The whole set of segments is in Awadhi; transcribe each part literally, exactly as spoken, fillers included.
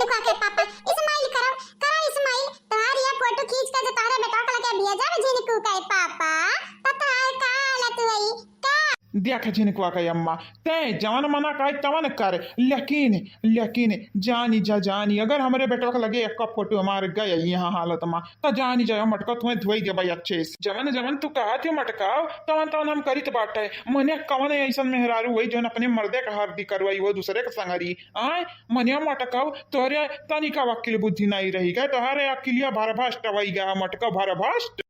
का के पापा, smile करो, करो smile। तोहार ये फोटो खींच के जो तोहरे बेटवा के लगे भेजब झिनकू के पापा, तो तोहार का हालत होई? का? देख झिनकुआ के अम्मा, तैं जवन मना कहे तवन कर, लेकिन, लेकिन जानी जा जानी, अगर हमरे बेटवा के लगे एक फोटो हमार गए यहाँ हालत मा, तो जानी जा मटका तुम्हें धोई देबे अच्छे से। जवन जवन तू कहत हो मटकाओ, तवन तवन हम करित बाटे। मने कवन ऐसन मेहरारू होई जौन अपने मर्दे का हरदी करवाई हो दूसरे के संगरी? आय, मने मटकाओ, तोहरे तनिका अकिल बुद्धि नहीं रही गए, तोहरे अकिलिया भरभस्ट होई गया, मटका भरभस्ट।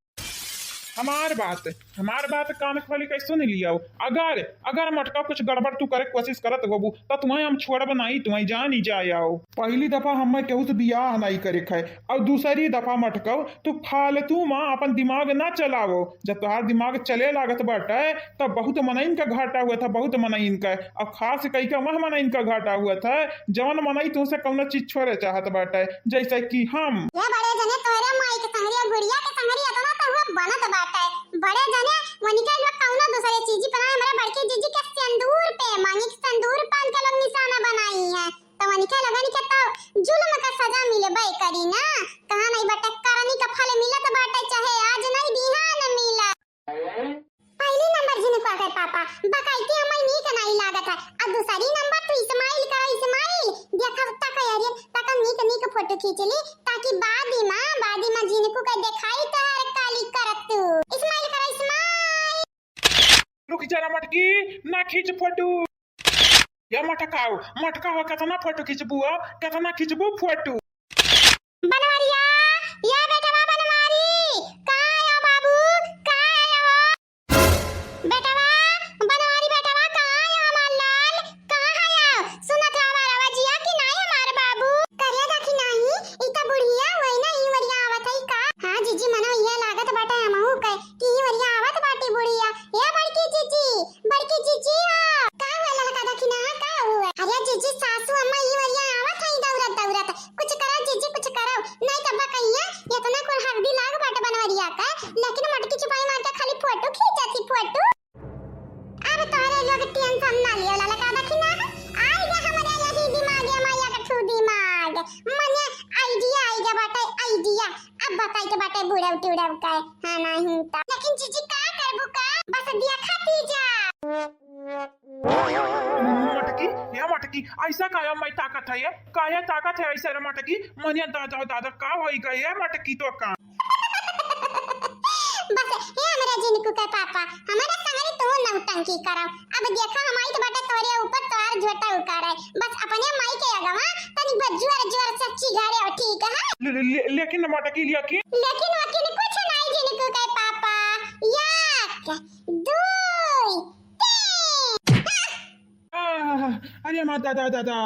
हमार बात, हमार बात कान खोली के सुन लियो। अगर, अगर मटका कुछ गड़बड़ तू करे के कोशिश करत होबू, तो तुम्हें हम छोड़ब नहीं, तुम्हें जानी जाओ। पहली दफा हमें केहू से बियाह नहीं करे है, और दूसरी दफा मटकाओ तू फालतू मा अपन दिमाग ना चलाओ। जब तोहार दिमाग चले लागत बाटे, तब बहुत मनइन का घाटा हुआ था, बहुत मनइन का। अब खास कई का वह मनइन का घाटा हुआ था, जवन मनई तुमसे कौनो चीज छोड़े चाहत बाटे, जैसे कि हम। ये बड़े जने तोहरे माई के संगरी और गुड़िया के संगरी इतना तो हुआ बनत बाटे। बड़े जने वनिका लोग कौनो दूसरे चीज पर हमरे बड़की जीजी के सिंदूर पे, मांगी के सिंदूर पान के लोग निशाना बनाई है। तो वनिका लोगन के तो जुल्म का सजा मिलबे करी ना। कहा नहीं बाटे, करनी का फल मिलत बाटे, चाहे आज नहीं बिहान मिला। पहली नंबर झिनकुआ के पापा, बकायती हमें नीक नहीं लागत है। आ दूसरी नंबर तू smile करो, smile। देखा तक यार, तक नीक नीक फोटो खींच ली, ताकि बाद में, बाद में झिनकू के दिखाई तो हर काली करत तू। Smile करो, smile। रुक जरा मटकी, ना खींच फोटो। या मटकाओ, मटका हो, कितना फोटो खींचबू हो, कितना खींचबू फोटो। बनवरिया, या बेटवा बनवारी, कहाँ आया बाबू, कहाँ आया हो? बेटवा, बनवारी बेटवा, कहाँ आया हमार लाल, कहाँ आया? सुनत है हमार आवाजिया कि नाई हमार बाबू? करे दा कि नाई, ई त बुढ़िया हुई ना, ई वरिया आवत है का? हाँ जीजी, मनो ये लागत बाटे हमहू के कि ई वरिया आवत बाटी बुढ़िया। ए बड़की जीजी, बड़की जीजी हो। का हुआ ललका दखिना, का हुआ? अरे जीजी, सासू अम्मा ई वरिया आवत है दौड़त दौड़त। कुछ करो जीजी, कुछ करो, नहीं तो बकैया इतना कुल हरदी लाग बाटे बनवरिया का, लेकिन मटकी चुपाई मार के खाली फोटो खींचत ही फोटो। अब तोहरे लोग tension ना लियो ललका दखिना, आई गे हमरे यही दिमाग, माया का ठू दिमाग, मने idea आई गे बाटे, idea। अब बताई के बाटे बुढ़ऊ टुढ़ऊ का, हाँ नहीं तो। लेकिन जीजी का करबू का, बस दिया खाती जा। मटकी, या मटकी, ऐसा काया मैं ताकत है, ये काया ताकत है ऐसा रे मटकी, मनिया दादा दादा का होई गए ये मटकी तो का। बस, हे हमरा जिनकू के पापा, हमारा संगरी तू नौटंकी करब। अब देखा हमारी तो बाटे तोरे ऊपर तोहार झोटा उकार है। बस अपने माई के अगवा तनी बस जोर जोर से चिघारे हो, ठीक है? ले-, ले-, ले-, लेकिन मटकी लिया कि? लेकिन वकिन कुछ नहीं जिनकू के पापा। एक, दुई, तीन। आह, अरे हमार दादा, दादा,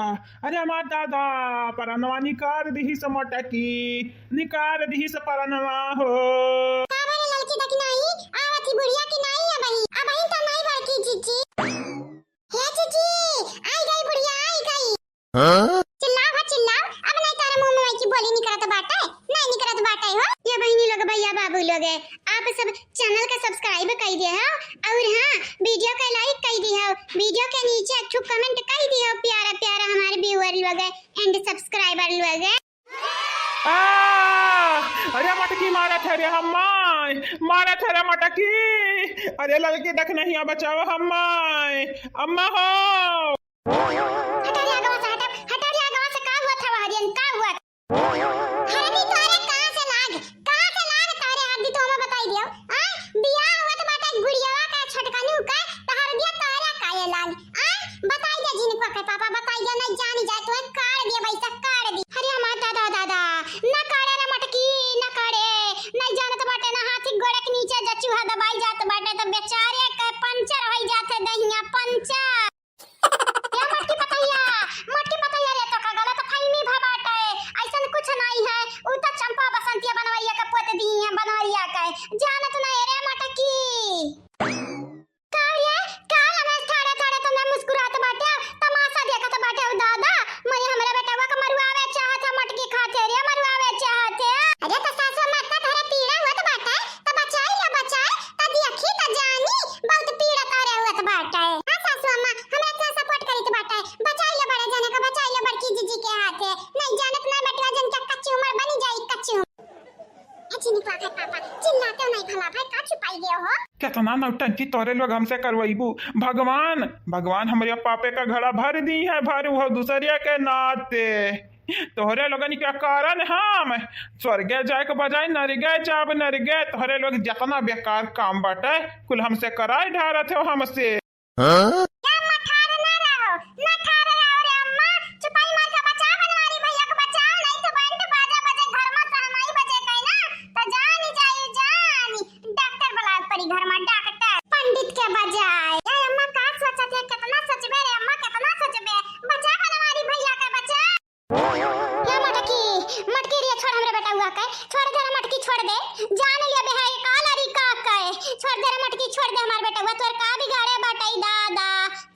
अरे हमार दादा, परनवा निकार दिहिस मटकी, निकार दिहिस परनवा हो। का बोले ललकी दखिनाई, आवत ही बुढ़िया कि नाई अबही, अबही त नाई बड़की जीजी। हे जीजी, आई गई बुढ़िया, आई गई। हाँ? चिल्लाओ हो चिल्लाओ, अब नहीं तारे मुंह में वैसी बोली निकरत बाटे, नहीं निकरत बाटे हो। ये बहिनी लोग, भैया बाबू लोग है, आप सब channel का subscribe कर दिया हो, और हाँ, video का like कर दिया हो, video के नीचे एक ठो comment कर दिया हो, प्यारा प्यारा हमारे viewer लोग है and subscriber लोग है। आ, अरे मटकी मारत है रे हम्माय, मारत है रे मटकी, अरे ललकी दखिनहिया बचाओ हम्माय, अम्मा हो। हटा रे आगवा से, हटा, हटा रे आगवा से, का हुआ था वहाँ दिन, का हुआ? हरदी तोहरे कहाँ से लाग, कहाँ से लाग तोहरे हरदी, तो हमें बताई दियो। आय, बियाह हुआ तो बाटे गुड़ियावा का, छोटकनू का, तो हरदिया तोहरे काहे लाग? आय, बताई दे जिनको के पापा, बताई दे, नहीं जानी जाए तो काट दिए, वैसा काट दी। अरे हमार दादा, दादा, ना काटे रे मटकी, ना काटे, नहीं जानत बाटे ना हाथी गोड़े के नीचे जो चूहा दबाई जात बाटे, तो बेचारे के पंचर होई जात है दहिया, पंचर। ए मटकी पतोहिया, इतना नौटंकी तोहरे लोग हमसे करवैबू। भगवान, भगवान हमरे पापे का घड़ा भर दिहे, भर, वो दूसरिया के नाते। तोहरे लोगन के कारण हम स्वर्गे जाए के बजाय नरगे जाब, नरगे। तोहरे लोग जितना बेकार काम बाटे, कुल हमसे कराए ढारत हो हमसे। हाँ? या मठार ना रहो, मठार रहो रे अम्मा, चुपाई मार के बचाओ बनवारी भैया के बचाओ, नहीं तो बैंड बाजा बजे घर में सहनाई बजे कहीं ना, तो जानी जाई जानी, डॉक्टर बुलाए पड़ी घर में डॉक्टर, पंडित के बजाय। ए अम्मा का सोचत है, कितना सोचबे रे अम्मा, कितना सोचबे, बचाओ बनवारी भैया के बचाओ। या मटकी, मटकी रे, छोड़ हमरे बेटउआ के, छोड़ दे रे मटकी, छोड़ दे, जान लिया बे है का लड़ी का के, छोड़ दे रे मटकी, छोड़ दे हमार बेटउआ, तोर का बिगाड़े बाटे दादा,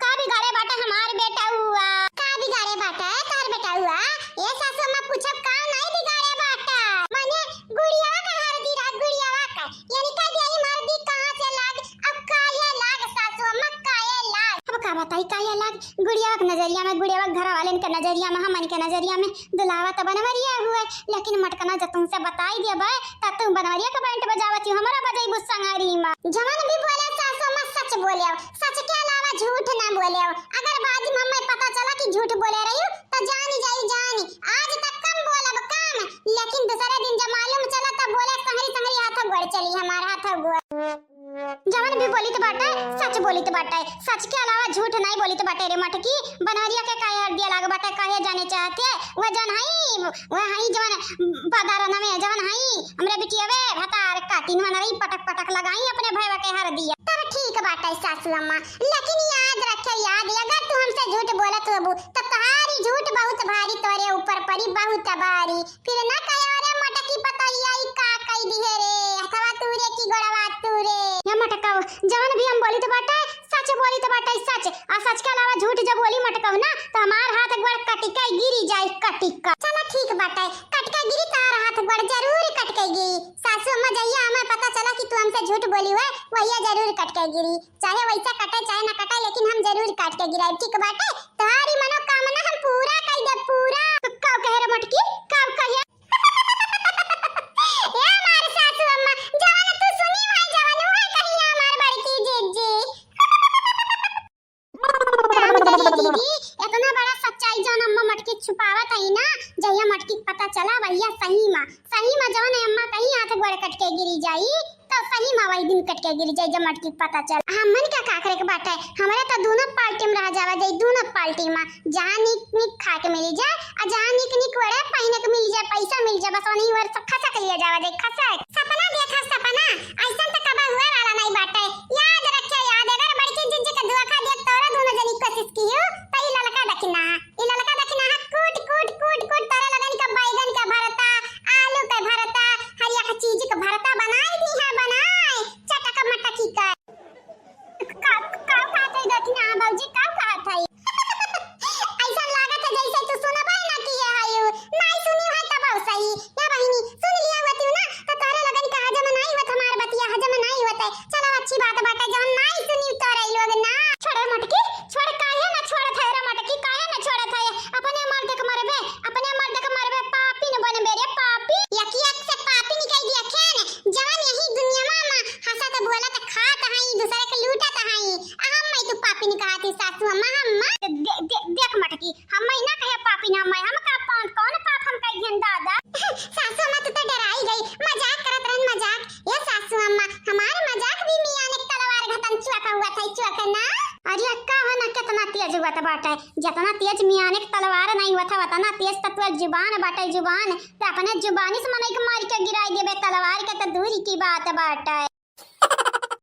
का बिगाड़े बाटे हमार बेटउआ, का बिगाड़े बाटे तोर बेटउआ, ए सासू अम्मा पूछब का नहीं बिगाड़े बाटे, माने गुड़िया का हरदी रात गुड़िया का, यानी का दिया हरदी कहाँ से लाग, अब काहे लाग सासू अम्मा, काहे लाग? अब का बताई काहे लाग? गुड़िया के नजरिया में, गुड़िया के घर वालेन के नजरिया में, हमन के नजरिया में दुलावा तो बनवरिया हुए, लेकिन मटकना जब तुमसे बताई दिया बे, तब तुम बनवरिया के बैंड बजावत हो, हमरा बजैबू संगरी में। जवन भी बोले सासू अम्मा सच बोले, सच के अलावा झूठ ना बोले। अगर बाद में हमें पता चला कि झूठ बोले रही, तो जानी जाई जानी, आज तक कम बोलब कम, लेकिन दूसरे दिन जब मालूम चला तब बोले संगरी संगरी हाथ गोड़ चली हमार हाथ गोड़। जवन भी बोलित बाटे, सच बोलित बाटे, सच के अलावा झूठ नहीं बोलित बाटे रे मटकी। बनवरिया के काहे हरदिया लाग बाटे, काहे जाने चाहते? वह जन हई, वह हई जवन बादारन में जवन हई, हमरे बिटिया वे भतार काटिन मन रही पटक पटक लगाई अपने भैया के हरदिया। तब ठीक बाटे सासू अम्मा, लेकिन याद रखे याद, अगर तू हमसे झूठ बोलत होबू, तो तोहारी झूठ बहुत भारी तोरे ऊपर पड़ी, बहुत भारी। फिर ना कहे, "अरे मटकी पतोहिया, ई का कई दिहे रे? हथवा तूरे की गोड़वा तूरे?" या मटकऊ, जवन भी हम बोलित बाटे, सच बोलित बाटे, सच। आ सच के अलावा झूठ जब बोली मटकऊ ना, तो हमार हाथ गोड़ कटिका गिरी जाई, कटिका। चला ठीक बाटे, कटिका गिरी तोहार हाथ गोड़ जरूर कटिका गिरी। सासू अम्मा जहिया हमें पता चला कि तू हमसे झूठ बोली हुए, वहिया जरूर कटिका गिरी। चाहे वैसा कटे, चाहे ना कटे, लेकिन हम जरूर काट के गिराई, ठीक बाटे? तोहारी मनोकामना हम पूरा कई दे, पूरा। काऊ कहे रे मटकी, काऊ कहे? ए हमार सासू अम्मा, जवन तू सुनी है, जवन उहे कही हमार बड़की जीजी। राम दरी दीदी, इतना बड़ा सच्चाई जौन अम्मा मटकी छुपावत हई ना, जहिया मटकी के पता चला, वहिया सही मा, सही मा जौन अम्मा कही हाथ गोड़ कट के गिरी जाई, तो सही मा वही दिन कट के गिरी जाई, जब मटकी के पता चला। हमन का का करे के बाटे, हमरे तो दोनों पार्टी में रह जावा जाई, दोनों पार्टी मा। जहाँ निक निक खाए के मिली जाए, आ जहाँ निक निक वड़े पहिने के मिली जाए, पैसा मिली जाए, बस वहीं वर खसक लिया जावा जाए, खसक। सपना देखा सपना, ऐसन त कबा हुए वाला नहीं बाटे। याद रखे याद, अगर बड़की जीजी के धोखा दिया तोरा दोनों जनी कोशिश कियो, त ई ललका दखिना, ई ललका दखिना है कूट कूट कूट कूट तोरे लगन का बैगन का भरता, आलू के भरता, हर एक चीज के भरता बनाई दी है, बनाई चटक मटकी का। का, का कहत हई दखिना भौजी, का कहत हई? ऐसा लागत है जैसे तू सुनबे ना किए हयू, नाई सुनी है तब सही। या बहिनी, सुन लिया होती ना, तो तोहरे लगन का हजम नाई होत हमार बतिया, हजम नाई होत है। चलो अच्छी बात बाटे, जौन नाई सुनी तोरे लोग ना। छोड़ रे मटकी, छोड़, काहे ना छोड़त है रे मटकी, काहे ना छोड़त है? अपने मर्द के मरबे, अपने मर्द के मरबे, पापी न बनबे रे पापी। यकी अक से पापी निकल दिया खेन, जवन यही दुनिया मा, मा हंसत बोलत खात हई, दूसरे के लूटत हई। आ हम मैं तू पापी निकाहत ही सासू अम्मा, अम्मा। दे-, दे-, देख मटकी, हम मैं ना कहे पापी ना मैं, हम का पाप, कौन पाप हम कह दिहन दादा? सासू अम्मा तू तो डराई गई, मजाक करत रहन मजाक। ये सासू अम्मा, हमार मजाक भी मियान एक तलवार घतन चुअक हुआ था, चुअक ना। अरे अक्का हो ना, कितना तेज हुआ था बाटे, जितना तेज मियान एक तलवार नहीं हुआ था, उतना तेज तो तोर जुबान बाटे, जुबान। तो अपने जुबानी से मनई के मार के गिराई देबे, तलवार के तो दूरी की बात बाटे।